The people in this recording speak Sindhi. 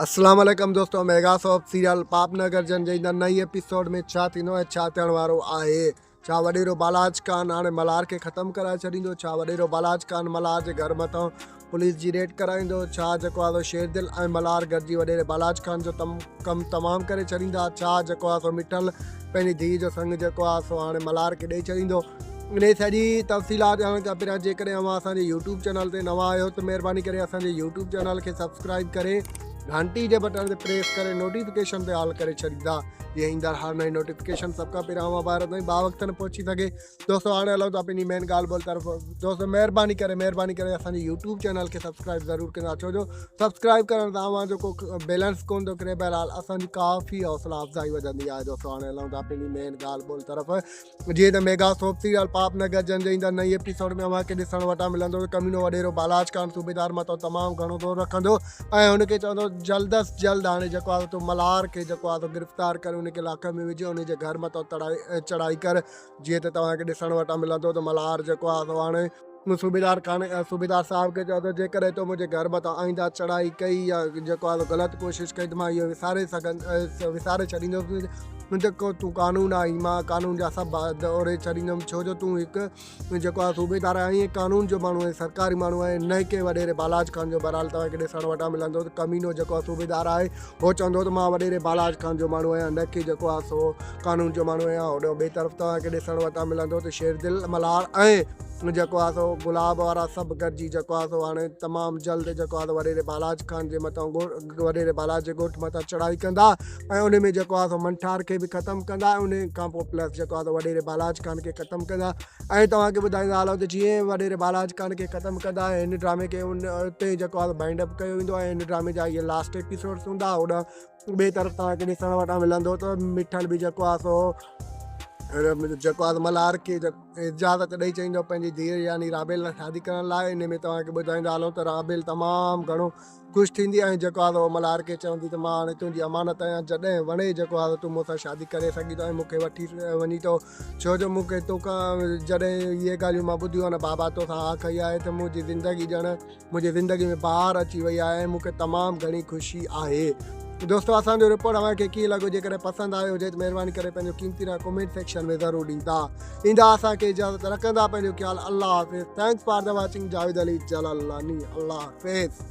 اسلام عليڪم دوستو ميگا سوپ سيريل پاپ نگر جن جي ايندڙ نئين ايپيسوڊ ۾ ڇا ٿيندو ۽ ڇا ٿيڻ وارو آهي ڇا وڏيرو بالاچ خان هاڻي ملهار کي ختم ڪرائي ڇڏيندو ڇا وڏيرو بالاچ خان ملهار جي گهر مٿان پوليس جي ريڊ ڪرائيندو ڇا جيڪو آهي سو شيردل ۽ ملهار گڏجي وڏيري بالاچ خان جو تم ڪم تمام ڪري ڇڏيندا ڇا جيڪو آهي سو مٺل پنهنجي ڌيء جو سڱ جيڪو آهي سو هاڻي ملهار کي ڏئي ڇڏيندو انهي سڄي تفصيلات ڄاڻڻ کان پهريان جيڪڏهن اوهان اسان جي يوٽيوب چينل تي نوان آهيو ته مهرباني ڪري اسان جي يوٽيوب چينل کي سبسڪرائب ڪري گهنٽي جي بٽڻ تي پريس ڪري نوٽيفڪيشن تي آل ڪري ڇڏيندا جيئن ايندڙ هر نئين نوٽيفڪيشن سڀ کان پهريان اوهان ڀائرن تائين باوقت نه پهچي سگهي. دوستو هاڻي هلون ٿا پنهنجي مين ڳالهه ٻولهه طرف. دوستو مهرباني ڪري مهرباني ڪري اسان جي يوٽيوب چينل کي سبسڪرائب ضرور ڪندا ڇو جو سبسڪرائب ڪرڻ سان اوهان جو ڪو بيلنس ڪون ٿو ڪري بهرحال اسان جي ڪافي حوصلا افزائي وڌندي آهي. دوستو هاڻي هلون ٿا پنهنجي مين ڳالهه ٻولهه طرف. جيئن ته ميگا سوپ سيريل پاپ نگر جن جي ايندڙ نئين ايپيسوڊ ۾ اوهان کي ڏسڻ وٽان ملندو ته ڪمينو وڏيرو بالاچ خان صوبيدار مٿان تمام گهڻو زور رکندو ۽ هن کي چوندو جلد از جلد هاڻي جيڪو آهي تون ملهار کي جيڪو آهي گرفتار ڪري ان کي لاڪ ۾ وجهه ان جي گهر مٿان تڙائي چڙهائي ڪر جيئن ته توهان کي ڏسڻ وٽان ملندو ته ملهار جيڪو آهي سو هاڻي صوبيدار خان صوبيدار صاحب کي چوندو جيڪڏهن تو منهنجي گهر مٿان آئنده چڙهائي ڪئي يا جيڪو آهي غلط ڪوشش ڪئي ته مان اهو وساري سگهن وساري ڇڏيندس جيڪو تون قانون آهين مان قانون جا سڀ اوري ڇڏيندم ڇو جو تون هڪ جيڪو آهي صوبيدار آهين قانون جو ماڻهو آهين سرڪاري ماڻهو آهين نه ڪنهن وڏيري بالاچ خان جو بهرحال توهان کي ڏسڻ وٽان ملندو ته ڪمينو جيڪو آهي صوبيدار آهي هو چوندو ته مان وڏيري بالاچ خان جو ماڻهو آهيان نه ڪي جيڪو آهي سو قانون جو ماڻهو آهيان هوڏانهن ٻئي طرف توهان کي ڏسڻ وٽان ملندو ته شيردل ملهار ۽ جيڪو آهي سو گلاب وارا سڀ گڏجي جيڪو آهي سو هاڻي تمام جلد جيڪو آهي سو وڏيري بالاچ خان جي مٿان وڏيري بالاچ جي ڳوٺ مٿان چڙهائي ڪندا ۽ ان ۾ جيڪو آهي سو منٺار کي به ختم ڪندا ۽ ان کان پوء پلس جيڪو آهي سو وڏيري بالاچ خان کي ختم ڪندا ۽ توهان کي ٻڌائيندا هلون ته جيئن وڏيري بالاچ خان کي ختم ڪندا ۽ هن ڊرامي کي ان تي جيڪو آهي سو بائنڊ اپ ڪيو ويندو ۽ هن ڊرامي جا اهي لاسٽ ايپيسوڊس هوندا هوڏانهن ٻئي طرف توهان کي ڏسڻ وٽان ملندو ته مٺل به جيڪو آهي سو جيڪو آهي ملهار کي اجازت ڏئي چئيندو پنهنجي ڌيء يعني رابيل سان شادي ڪرڻ لاء ان ۾ توهان کي ٻڌائيندا هلون ته رابيل تمام گهڻو خوش ٿيندي ۽ جيڪو آهي سو ملهار کي چوندي ته مان هاڻي تنهنجي امانت آهيان جڏهن وڻي جيڪو آهي تون مون سان شادي ڪري سگهين ٿو ۽ مون کي وٺي وڃي ٿو ڇو جو مون کي توکان جڏهن اهي ڳالهيون مان ٻڌيون آهن بابا توسان ها ڪئي آهي ته منهنجي زندگي ڄڻ منهنجي زندگي ۾ بهار اچي وئي آهي ۽ مون کي تمام گهڻي خوشي آهي. دوستو اسان جو رپورٽ اوهان کي ڪيئن لڳو جيڪڏهن پسند آيو هجي ته مهرباني ڪري پنهنجو قيمتي راء ڪمينٽ سيڪشن ۾ ضرور ڏيندا. ڏيندا اسان کي اجازت رکندا پنهنجو خيال الله حافظ thanks for the watching Javed Ali Jalalani Allah Hafiz.